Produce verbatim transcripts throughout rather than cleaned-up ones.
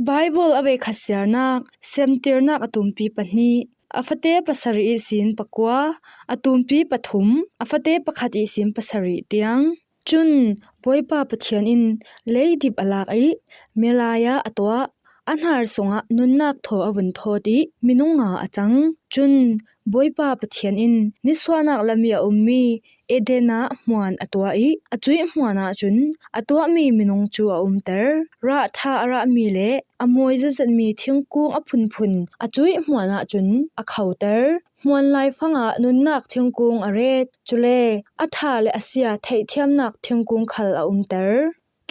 Baibal a voikhat siarnak, Semtirnak a tumpi pahnih, a fate pasarih ihsin pakua, a tumpi pathum, a fate pakhat ihsin pasarih tiang. Cun Bawipa Pathian in leidip a lak ih milai ah a tuah, a hnar sungah nunnak thaw a vun thawt ih minung nga a cang. Cun Bawipa Pathian in nisuahnak lam ih a ummi Eden ah hmuan a tuah ih a cuih hmuan ah cun a tuahmi minung cu a umter. Rah ṭha a rahmi le a mawi zetzetmi thingkung a phunphun a cuih hmuan ah cun a khoter. Hmuan laifang ah nunnak thingkung a ret, cule a ṭha le a sia theihthiamnak thingkung khal a umter.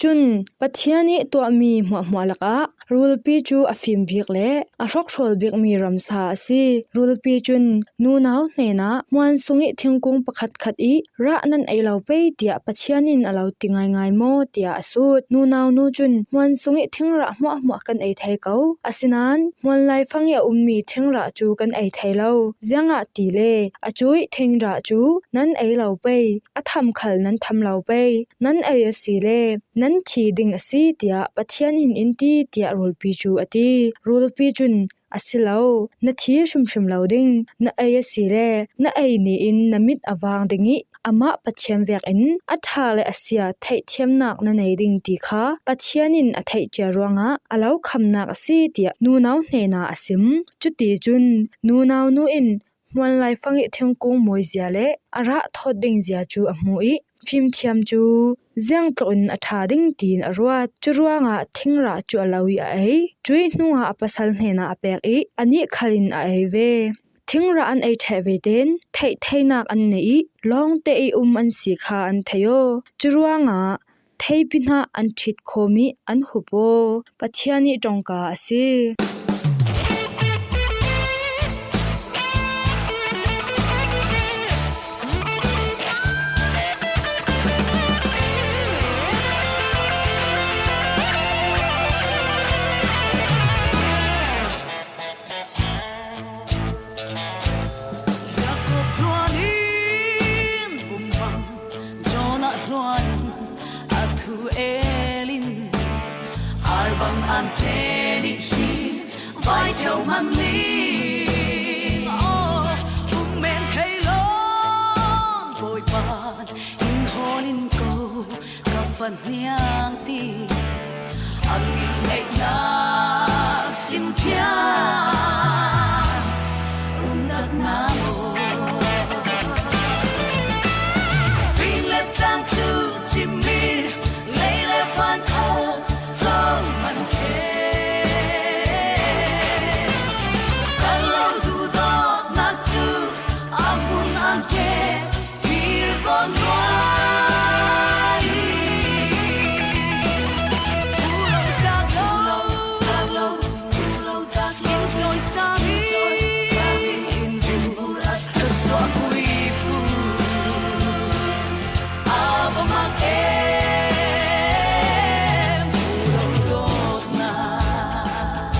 Cun Pathian ih tuahmi hmuahhmuah lakah rulpi cu a fim bik le a hrokhrawl bikmi ramsa a si. Rulpi cun nunau hnenah hmuan sungih thingkung pakhatkhat ih rah nan ei lo pei tiah Pathian in a lo ti ngaingai maw tiah a sut. Nunau nu cun hmuan sungih thingrah hmuahhmuah kan ei thei ko. Asinain hmuan laifang ih a ummi thingrah cu kan ei thei lo. Ziangahtile a cuih thingrah cu nan ei lo pei, a tham khal nan tham lo pei. Nan ei asile nan thi ding a si, tiah Pathian in in ti, tiah rulpi cu a ti. Rulpi cun, a si lo, na thi hrimhrim lo ding, na ei asile na ei ni in na mit a vang ding ih amah Pathian vekin a ṭha le a sia theihthiamnak na nei ding ti kha Pathian in a theih cia ruangah a lo khamnak a si, tiah nunau hnenah a sim. Cuticun nunau nu in hmuan laifang ih thingkung mawizia le a rah thawt dingzia cu a hmuh ih fimthiam cu ziangtluk in a ṭha ding tiin a ruat. Curuangah thingrah cu a lo ih a ei. Cuih hnungah a pasal hnenah a pek ih anih khal in a ei ve. Thingrah an ei ṭheh ve tein theihtheinak an nei ih lawngte ih um an si kha an thei aw. Curuangah theipi hnah an ṭhit khawm ih an hup aw. Pathian ih ṭongka a si. Jakob hluan in um bang, Jonah hluan in a thu el in, ar bang an hnen ihsin vai ṭheu hman ning. Aw, um men thei lo, Bawipa in hawl in ko, ka fa hniang ti a nginneihnak sim thiam. Umnak na maw? Fing le tlang cu cimmi, lei le van kho hlo hman seh. Kan lo duhdawtnak cu a hmun a hnget, thir kawn rual i, u lo tlak lo, tlak lo, u lo tlak lo, in cawi sang i, in vur a ka suah khui fu. A va mak em, u lo dawtnak.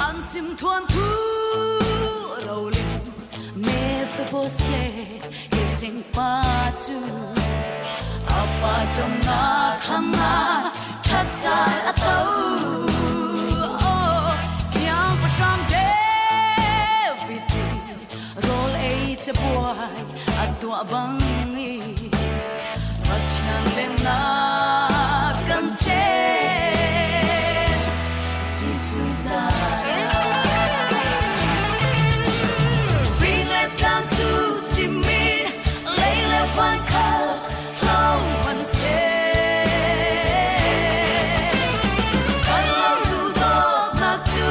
An sim thuan thu roling, Mephibosheth, Isai pa cu a pa Jonah thang ah ṭhat sal a to. Oh, siangpahrang David in rawl ei cabuai a tuah bang i, Pathian lennak kan cen Jesuh zat. Fing le tlang cu cimmi, lei le van kho hlo hman seh. Kan lo duhdawtnak cu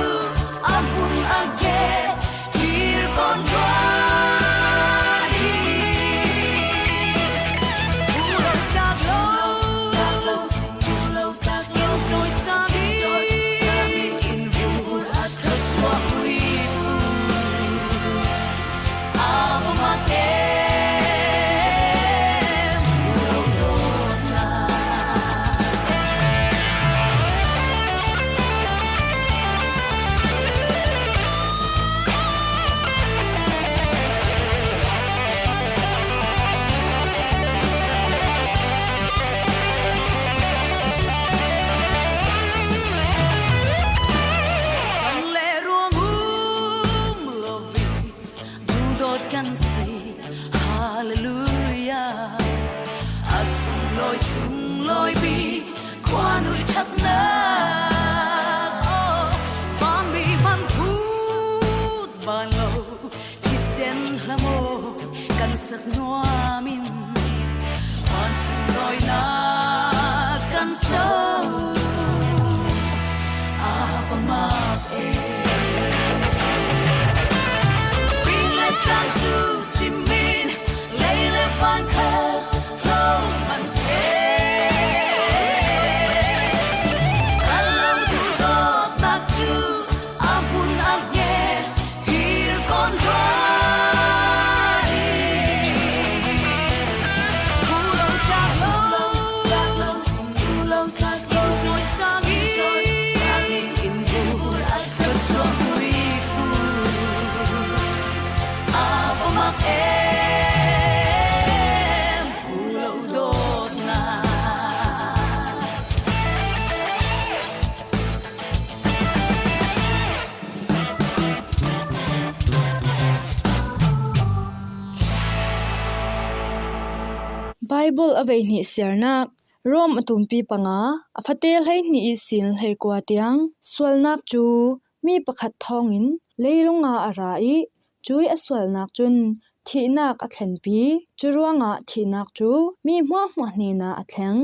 a hmun a hnget, thir kawn rual i, u lo tlak lo, Sunglawi mi khuanuih ṭhatnak aw, vanmi hman phut ban lo, thisen hlam aw, kan sak nuam in, van sunglawinak kan co a va mak e. Fing le tlang cu cim in, lei le van kha lo man se. Kan lo duhdawtnak cu a hmun a hnge, thir kawn ruat i, pu lo tlak lo, tlak lo, pu lo tlak lo, cawi sang i, cawi sang i, in vur a ka suak mi fu a va mak em, pu lo dawtnak. Baibal a voihnih siarnak, Rom a tumpi panga, a fate hleihnih ihsin hleikua tiang, sualnak cu mi pakhat thawngin leilung ah a ra i, cuih a sualnak cun thihnak a thlenpi, cu ruangah thihnak cu mi hmuahhmuah hnenah a thleng.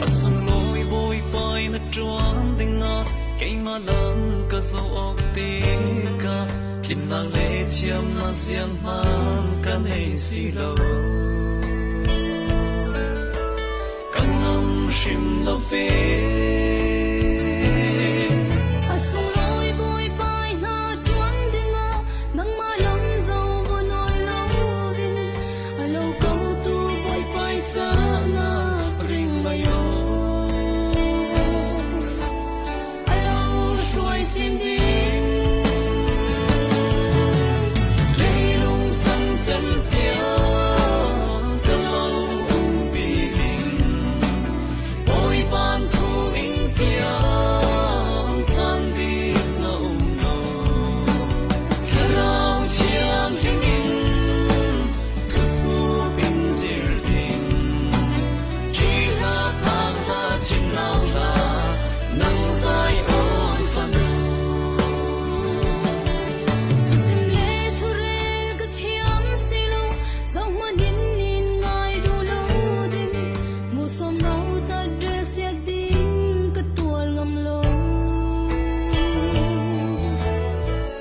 A sunglawi Bawipa in a ṭuan dingah keimah lam ka zoh awk tikah, tlinnak le thiamnak zianghman ka nei si lo. Ka ngam hrim lo ve. A sunglawi Bawipa in a ṭuan dingah nangmah lam zoh va nawn lo ding, a lo kotu Bawipa caan ah ring mai aw. A lo hruai sin ding, leilung sang cem tiang ka lo umpi ding, Bawipa thu in tiang than ding a um lo. Thlarau Thianghlim in thuthup in zir ding, ṭih hlah, phang hlah, thin lo hlah, nang zai awn fan. Thusim le thurel ka thiam si lo, zohman in in ngai duh lo ding, hmuhsawm lo ta dress siat ding ka tuar ngam lo.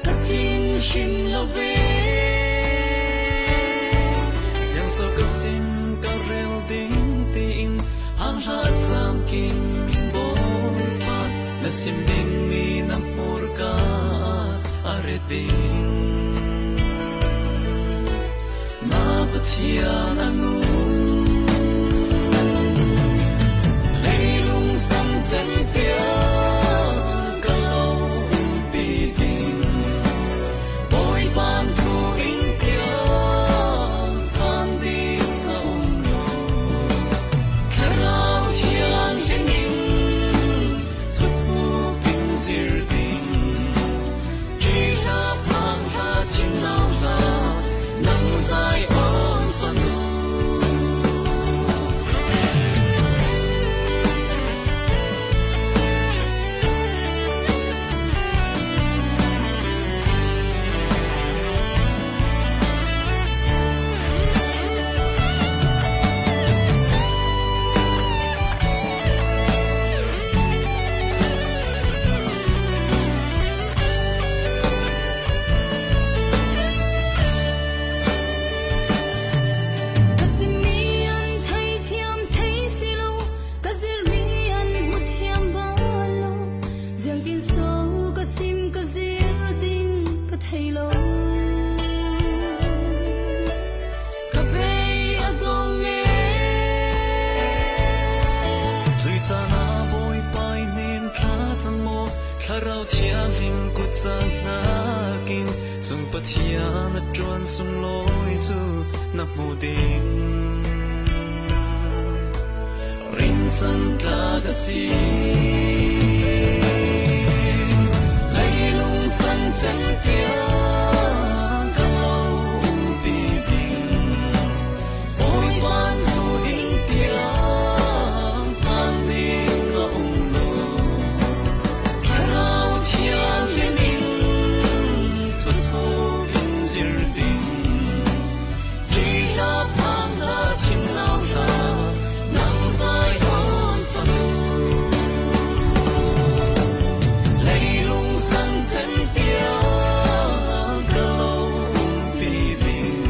Ka thin hrim lo ve. Ziangso ka sim ka rel ding tiin hang hlat cangkim in Bawipa, na sim dingmi na hmurka a ret ding. Na Pathian a nun. Leilung sang cem tiang ka lo umpi ding, Bawipa thu in tiang than ding a um lo. Thlarau Thianghlim in thuthup in zir ding, ṭih hlah, phang hlah, thin lo hlah, nang zai awn fan. Ka simmi an thei thiam thei si lo, ka zirmi an hmu thiam bal lo. Ziangtin so ka sim ka zir ding ka thei lo. Ka bei a dong e. Cuih caan ah Bawipa i hnen ṭha Thlarau Thianghlim kutcang hnakin cun Pathian a ṭuan sunglawi cu na hmu ding. Rinsan tlak a si. Leilung san cem tiang ka lo umpi ding. Bawipa thu in tiang hlan ding a um lo. Thlarau Thianghlim in thuthup in zir ding. Rihla phang hla, thinlung hla, nang Zion fanu. Leilung san cem tiang ka lo umpi ding.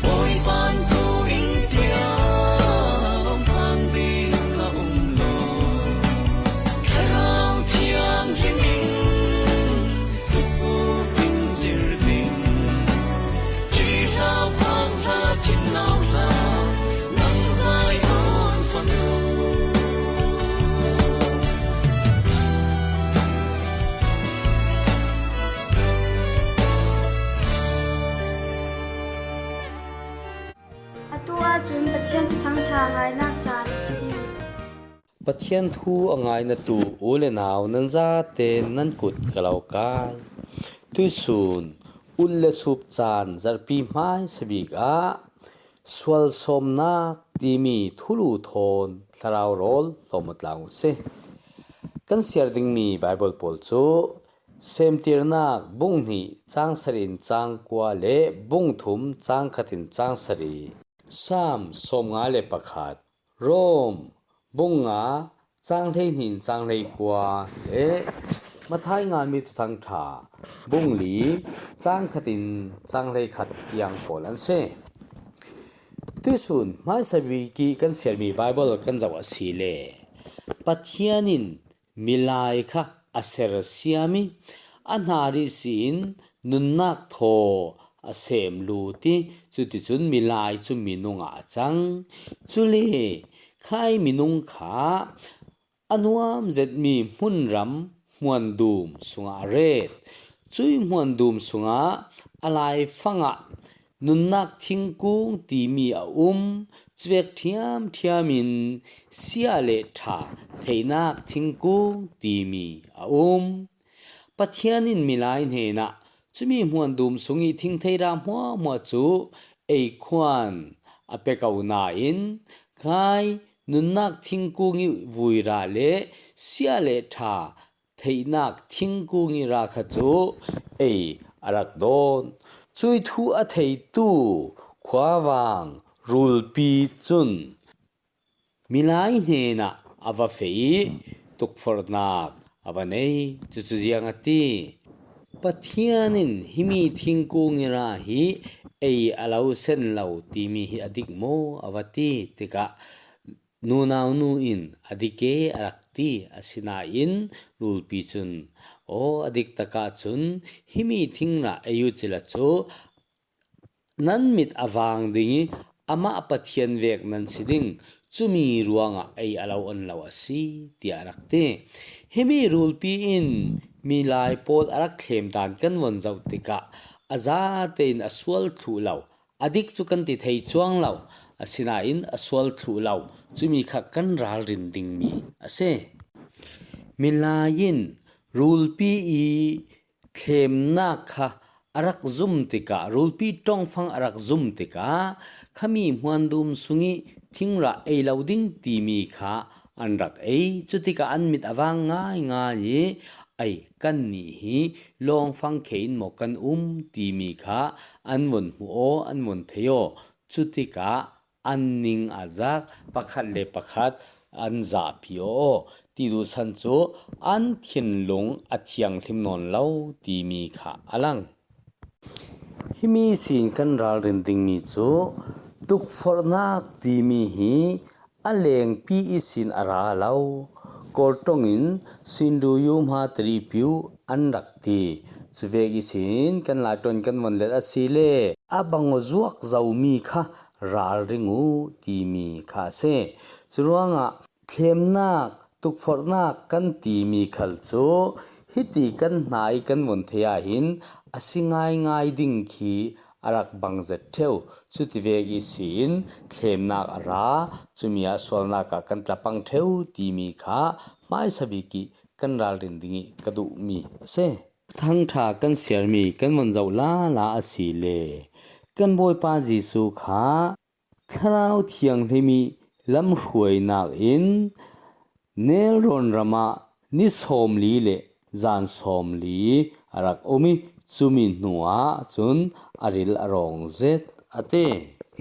Bawipa thu in tiang hlan ding a um lo. Thlarau Thianghlim in thuthup in zir ding. Rihla phang hla, thinlung hla, nang Zion fanu. Atu ahcun Pathian Thuthang ṭha ngainak caan a si. Pathian thu a ngainatu u le nau nan zate nan kut ka lo kai. Tuihsun ut le sup caan zarhpi hmaisa bik ah sual sawmnak timi thulu thawn thlarau rawl tlawm aw tlang u sih. Kan siar dingmi Baibal pawl cu Semtirnak bung hnih cang sarih in cang kua le bung thum cang khat in cang sarih, Salm sawmnga le pakhat, Rom bung nga cang hleihnih in cang hleikua le Matthai nganmi Thuthang ṭha bung li cang khat in cang hleikhat tiang pawl an si. Tuihsun hmaisa bik ih kan siarmi Baibal kan zoh a si le Pathian in milai kha a sersiam ih a hna rih si in nunnak thaw a sem lut ih cuticun milai cu minung ah a cang. Cule khai minung kha a nuam zetmi hmunram hmuandum sungah a ret. Cuih hmuandum sungah a laifangah nunnak thingkung timi a um, cuvek ṭhiamṭhiam in sia le ṭha theihnak thingkung timi a um. Pathian in milai hnenah cumi hmuandum sung ih thingtheira hmuahhmuah cu eikhuan a pe ko nain, khai nunnak thingkung ih vuira le sia le ṭha theihnak thingkung ih ra kha cu ei a rak dawn. Cuih thu a theitu khuavang rulpi cun milai hnenah a va feh ih tukforhnak a va nei. Cucu ziang a ti? Pathian in himi thingkung ih ra hi ei a lo sen lo timi hi a dik maw? A va ti tikah, nunau nu in a dik e a rak ti. Asinain rulpi cun, aw, a dik takah cun himi thingrah ei uh cila cu nan mit a vang ding ih amah Pathian vek nan si ding, cumi ruangah ei a lo on lo a si, tiah a rak ti. Himi rulpi in milai pawl a rak thlem dan kan von zoh tikah a zate in a sual thluh lo, a dik cu kan ti thei cuang lo, asinain a sual thluh lo, cumi kha kan ralrin dingmi a si. Milai in rulpi ih thlemnak kha a rak zum tikah, rulpi ṭongfang a rak zum tikah, khami hmuandum sungih thingrah ei lo ding timi kha an rak ei. Cutikah an mit a vang ngaingai ih, ei, kannih hi lawngfang khe in maw kan um timi kha an vun hmuh aw, an vun thei aw. Cutikah an ning a zak, pakhat le pakhat an zahpi aw. Ti duhsan cu an thinlung a thianghlim nawn lo timi kha a lang. Himi sin kan ralrin dingmi cu tukforhnak timi hi a lengpi ihsin a ra lo. Kawl ṭong in Sindu Yumha Taripiu an rak ti. Cuvek ihsin kan Lai ṭong kan von let a si le a bang zuak zomi kha ralring uh timi kha a si. Curuangah thlemnak Tukforhnak kan timi khal cu hiti kan hna i kan vun theih ah hin a si ngaingai ding khi a rak bang zet ṭheu. Cutivek ihsin thlemnak a ra, cumi ah sualnak ah kan tla pang ṭheu timi kha hmaisa bik i kan ralrin ding i ka duhmi a si. Thangṭha kan siarmi kan vun zoh lala a si le kan Bawipa Jesuh kha Thlarau Thianghlim i lamhruainak in Nelrawn ram ah ni sawmli le zan sawmli a rak um i, cumi hnuah cun a ril a rawng zet a ti.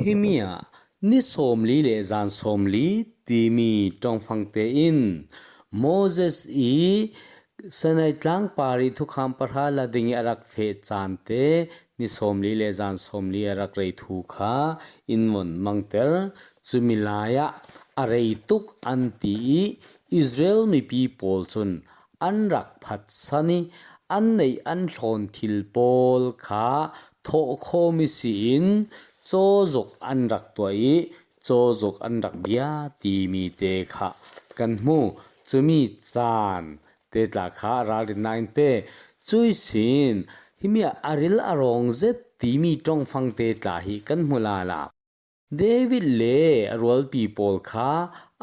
Himi ah ni sawmli le zan sawmli timi ṭongfang tein Moses i Sinai tlangpar i thukham pahra la ding i a rak feh caan te ni sawmli le zan sawmli a rak rei thu kha in vun mangter. Cumi lai ah a rei tuk an ti i Israel mipi pawl cun an rak phatsan i an neih an hlawn thil pawl kha thawhkhawm i si in cawzuk an rak tuah i cawzuk an rak bia timi te kha kan hmu. Cumi caan te tla kha ralrinnak in pe. Cu ihsin himi ah a ril a rawng zet timi ṭongfang te tla hi kan hmu lala. David le a rualpi pawl kha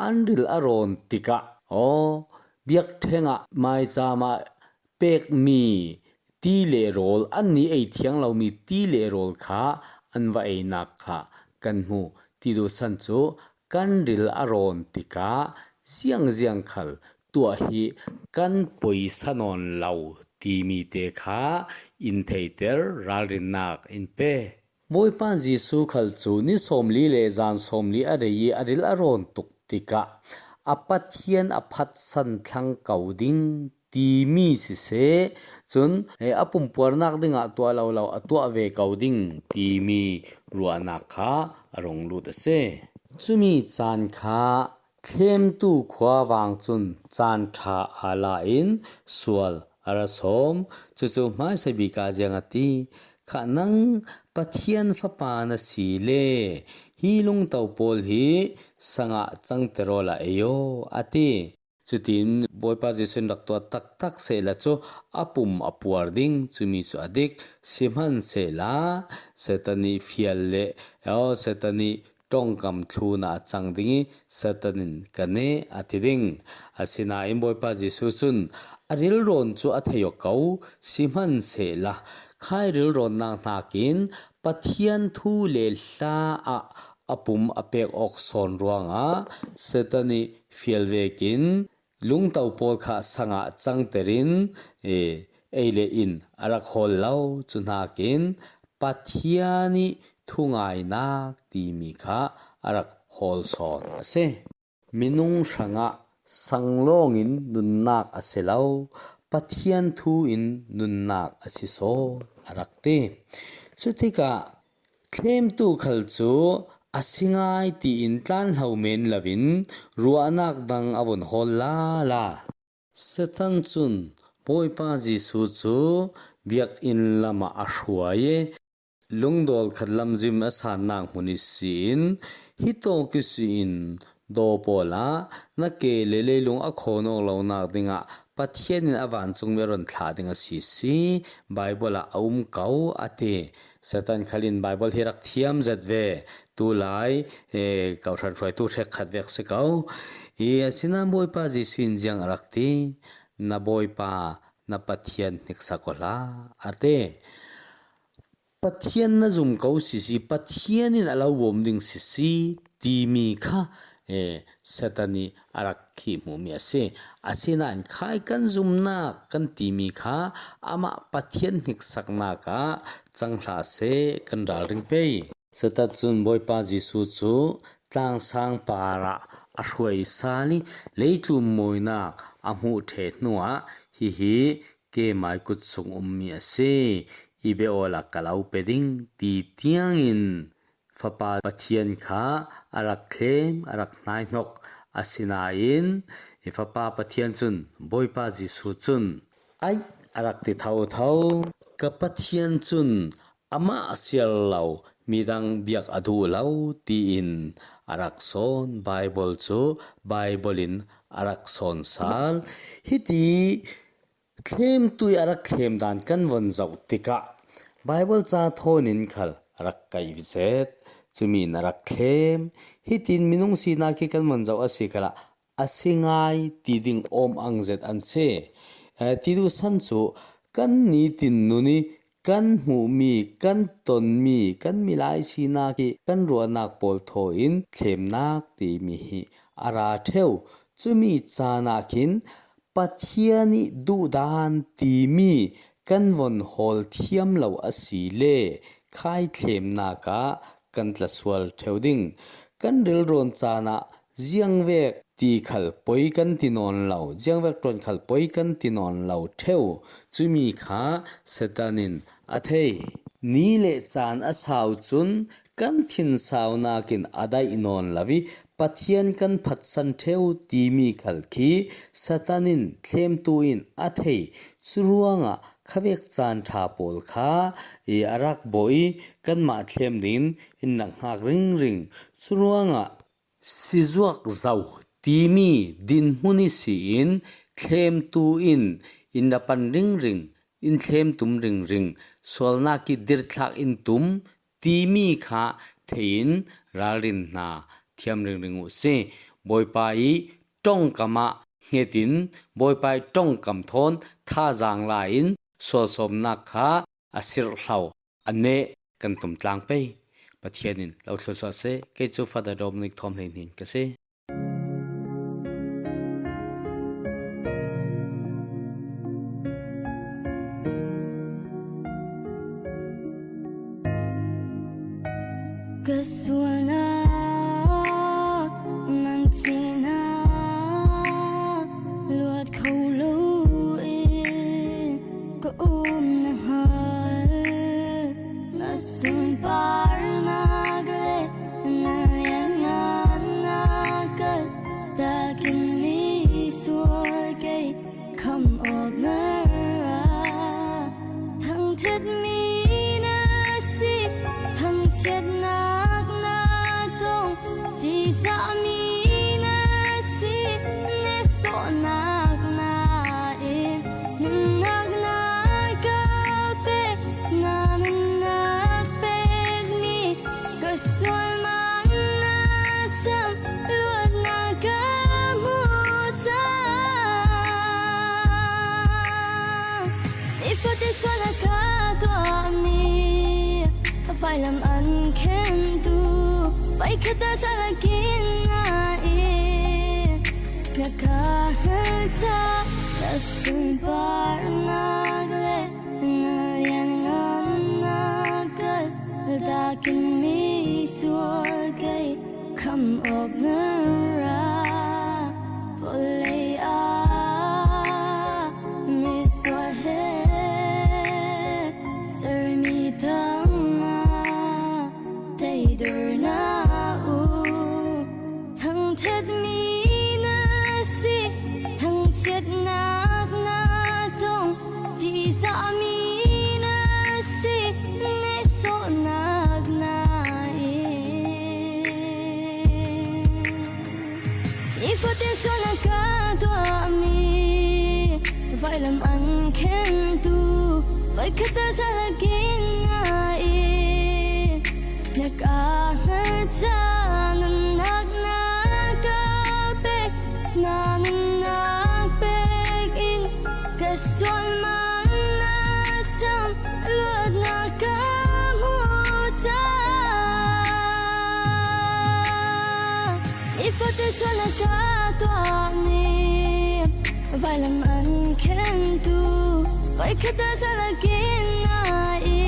an ril a rawn tikah, aw, biakṭheng ah maicam ah pekmi ti le rawl, an ni ei thiang lomi ti le rawl kha an va einak kha kan hmu. Ti duhsan cu kan ril a rawn tikah ziangziang khal tuah hi kan poisa nawn lo timi te kha in theiter, ralrinnak in pe. Bawipa Jesuh khal cu ni sawmli le zan sawmli a rei i a ril a rawn tuk tikah a Pathian a phatsan thlang ko ding timi siseh, cun, eh, a pumpuarnak dingah tuah lo lo a tuah ve ko ding timi ruahnak kha a rung lut a si. Cumi caan kha thlemtu khuavang cun caan ṭha aa la in sual a ra sawm. Cucu hmaisa bik ah ziang a ti? Kha nang Pathian Fapa na si le hi lungto pawl hi sangah cangter awla ei aw, a ti. Cutin Bawipa Jesuh in rak tuah taktak sehla cu a pum a puar ding, cumi cu a dik. Sihmanhsehla Satan i fial le, aw, Satan i ṭongkam thlun ah a cang ding i Satan in ka neh a ti ding. Asinain Bawipa Jesuh cun a rilrawn cu a thei aw ko, sihmanhsehla khai rilrawnnak hnakin Pathian thu le hla ah a pum a pek awk sawn ruangah Satan i fial vekin lungto pawl kha sangah cangter in, eh, ei le in a rak hawl lo. Cu hnakin Pathian i thungainak timi kha a rak hawl sawn a si. Minung hrangah sang lawngin nunnak a si lo, Pathian thu in nunnak a si sawn a rak ti. Cutikah thlemtu khal cu a si ngai tiin tlanhlo men loin ruahnak dang a vun hawl lala. Satan cun Bawipa Jesuh cu biakinn lamah a hruai i, lungdawl khat lamzin a sannak hmun ihsin, hi tawk ihsin daw pawl ah na ke le leilung a khawn awk lonak dingah Pathian in a vancungmi a run thlah ding a si si, Baibal ah a um ko, a ti. Satan khal in Baibal hi rak thiam zet ve. Tulai, eh, kawhhran hruaitu hrekkhat vek si ko. I, asinain Bawipa Jesuh in ziang a rak ti? Na Bawipa, na Pathian hniksak aw hlah, a ti. Pathian na zum ko sisi, Pathian in a lo bawm ding sisi timi kha, eh, Satan i a rak khih hmuhmi a si. Asinain khai kan zumnak kan timi kha amah Pathian hniksaknak ah cang hlah seh, kan ralring pei. Satan cun Bawipa Jesuh cu tlangsang parah a hruai sal i leitlun mawinak a hmuh ṭheh hnuah, hihi keimai kut sung ummi a si, i bia awla ka lo pe ding, ti tiangin Fapa Pathian kha a rak thlem, a rak hnaihnok. Asinain i Fapa Pathian cun Bawipa Jesuh cun, "Ai," a rak ti thotho, "Ka Pathian cun amah a siar lo midang biak a duh lo," tiin a rak sawn, Bible cu Bible in a rak sawn sal. Hiti thlemtu i a rak thlem dan kan von zoh tikah Bible ca thawn in khal a rak kaih zet. Cumi in a rak thlem. Hitin minung sinak hi kan von zoh a si khalah a si ngai ti ding awm ang zet an si. Eh, ti duhsan cu kan nitin nun i kan hmuhmi, kan tonmi, kan milai sinak i kan ruahnak pawl thaw in thlemnak timi hi a ra ṭheu. Cumi caan ah khin Pathian i duhdan timi kan von hawl thiam lo a si le khai thlemnak ah kan tla sual ṭheu ding. Kan rilrawn caan ah ziangvek ti khal poi kan ti nawn lo, ziangvek ṭuan khal poi kan ti nawn lo ṭheu. Cumi kha Satan in a thei. Ni le caan a sau cun kan thinsaunak in a daih nawn lo i Pathian kan phatsan ṭheu timi khal khi Satan in thlemtu in a thei. Curuangah khavek caan ṭha pawl kha i a rak bawh i kanmah thlem dingin in rak hngak ringring. Curuangah sizuak zo timi dinhmun ihsin thlemtu in in rak pan ringring, in thlem tum ringring, sualnak i dirthlak in tum timi kha thei in ralrin hna thiam ringring uh si. Bawipa i ṭongkam ah hnget in Bawipa i ṭongkam thawn thazaang la in sualsawmnak kha a sirhlo a neh kan tum tlang pei. Pathian in lo thluasuah seh. Kei cu Father Dominic Thawm Hlei Hnin ka si. Ka sualnak man thihnak luat kho lo in ka um na hngal. Na sunparnak le na lianngannak kaltak in misual kei khamh awk na ra. Thangṭhatmi na si, thangchiatnak na tong, ṭihzahmi na si, nehsawhnak na in, nunnak na ka pek, na nunnak pekmi ka sual man na cam, luatnak ka hmuh cang. I fate sualnak ka tuahmi, a vailam an khentu, voikhat ah zahlak in na i, na ka hngalcah, na sunparnak le na lianngannak kaltak in misual kei khamh awk na ra. Vawlei ah misual he sermi tangah teidor na uh. Thangṭhatmi na si, thangchiatnak na tong, ṭihzahmi na si, nehsawhnak na in. I fate sualnak ka tuahmi, vailam an khentu, voikhat ah zahlak in na i, na ka hngalcah, nunnak na ka pek, na nunnak pek in ka sual man na cam, luatnak ka hmuh cang. I fate sualnak ka tuahmi, vailam an khentu, voikhat ah zahlak in na i,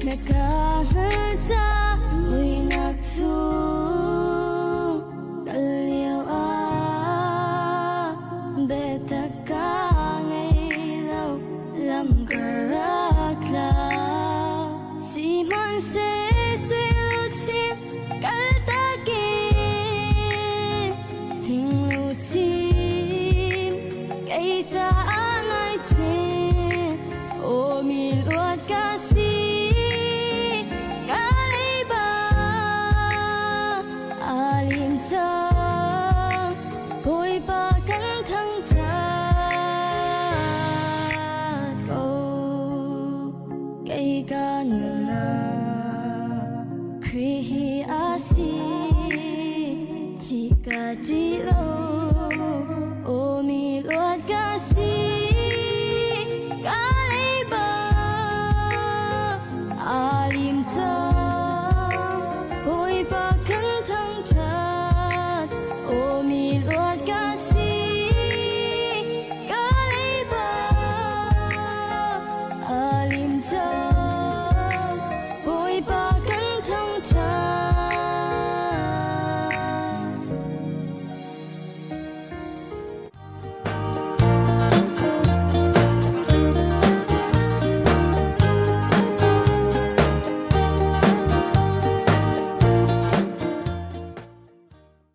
na ka hngalcah, muihnak chung kal lio ah, biatak ka ngei lo lam ka rak tla. Sihmanhsehlaw sui luh chin kaltak in hing luh chin, kei caah nai chin, aw mi luat ka si, ka leiba lo, o mi luat ka